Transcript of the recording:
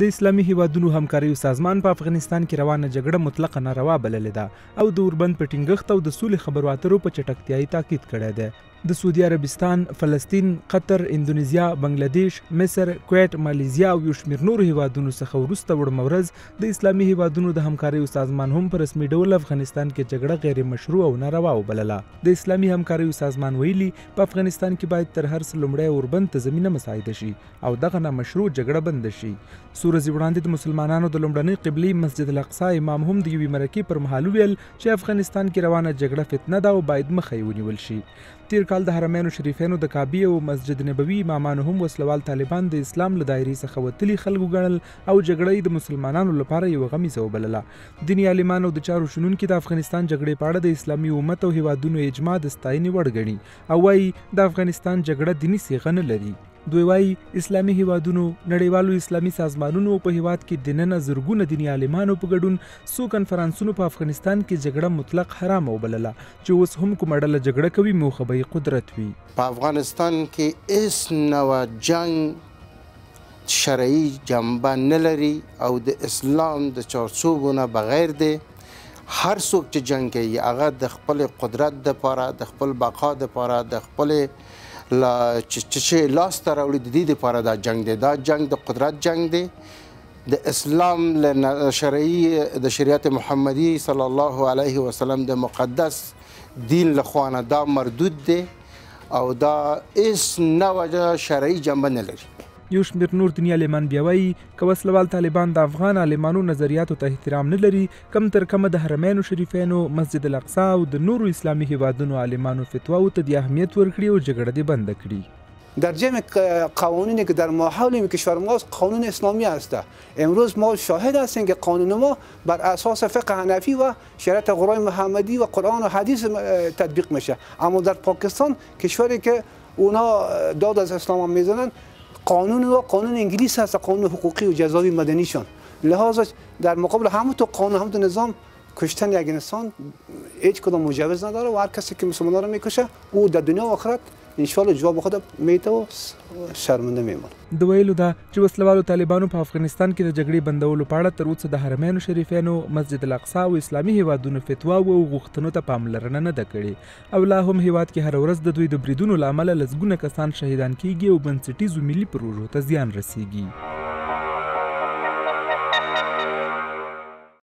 د اسلامي هیوادونو همکاریو سازمان په افغانستان کې روانه جګړه مطلقه ناروا بللې ده او د اوربند په ټینګښت او د سولې خبرو اترو په چټکتیا یې تاکید کړی دی. د سعودي عربستان، فلسطین، قطر، اندونیزیا، بنګلادیش، مصر، کویټ، مالیزیا او یو شمېر نورو هیوادونو څخه وروسته وړمه ورځ د اسلامي هیوادونو د همکاریو سازمان هم په رسمي ډول افغانستان کې جګړه غیر مشروع او ناروا وبلله. د اسلامي همکاریو سازمان ویلي، په افغانستان کې باید تر هر څه لومړی اوربند ته زمینه مساعده شي او دغه نامشروع جګړه بنده شي. څو ورځې وړاندې د مسلمانانو د لومړنۍ قبلې مسجد الاقصی امام هم د یوې مرکې پر مهال وویل چې افغانستان کې روانه جګړه فتنه ده او باید مخه یې ونیول شي. تیر کال د حرمینو شریفینو د کعبې او مسجد نبوي امامانو هم وسلوال طالبان د اسلام له دایرې څخه وتلي خلک وګڼل او جګړه یې د مسلمانانو لپاره یوه غمیزه وبلله. دیني عالمان او د چارو شنونکي د افغانستان جګړې په اړه د اسلامي امت او هیوادونو اجماع د ستاینې وړ ګڼي او وایي د افغانستان جګړه دیني صیغه نه لري. دوی وایي اسلامي هیوادونو، نړیوالو اسلامي سازمانونو او په هیواد کې دننه زرګونه دیني عالمانو په ګډون څو کنفرانسونو په افغانستان کې جګړه مطلق حرام وبلله چې اوس هم کومه ډله جګړه کوي موخه به یې قدرت وي. په افغانستان کې هیڅ نوع جنګ شرعي جنبه نه لري او د اسلام د چارچوبو نه بغیر دی. هر څوک چې جنګ کوي هغه د خپل قدرت دپاره، د خپل بقا دپاره، د خپل چې لاس ته راوړي د دې دپاره دا جنګ دی. دا جنګ د قدرت جنګ دی. د اسلام له شرعي د شریعت محمدي صلی الله علیه وسلم د مقدس دین له خوا نه دا مردود دی او دا هیڅ نوع شرعي جنبه نه لري. یو شمېر نور دیني عالمان بیا وایي که وسلوال طالبان د افغان عالمانو نظریاتو ته احترام نه لري، کم تر کمه د حرمینو شریفینو، مسجد الاقصی او د نورو اسلامي هیوادونو عالمانو فتواو ته دې اهمیت ورکړي او جګړه دې بنده کړي. در جمع قوانینی که در ماحول کشور ماست قانون اسلامی است. امروز ما شاهد هستیم که قانون ما بر اساس فقه حنفی و شریعت قرآن محمدی و قرآن و حدیث تطبیق میشه، اما در پاکستان کشوری که اونا داد از اسلام میزنن، قانون و قانون انگلیس هست، قانون حقوقی و جزایی مدنیشان. لحاظ در مقابل همون تو قانون همون تو نظام کشتن یک انسان هیچ کدام مجوز نداره و هر کسی که مسلمان رو میکشه او در دنیا و آخرت انشاءالله جواب خود میته و شرمنده میمونه. د ویلو ده چې وسلوالو طالبانو په افغانستان کې د جګړې بندولو په اړه تر اوسه د حرمینو شریفینو، مسجد الاقصی او اسلامي هیوادونو فتواو او غوښتنو ته پاملرنه نه ده کړې او لا هم هیواد کې هره ورځ د دوی د بریدونو له امله لسګونه کسان شهیدان کیږي او بنسټیزو ملي پروژو ته زیان رسیږي.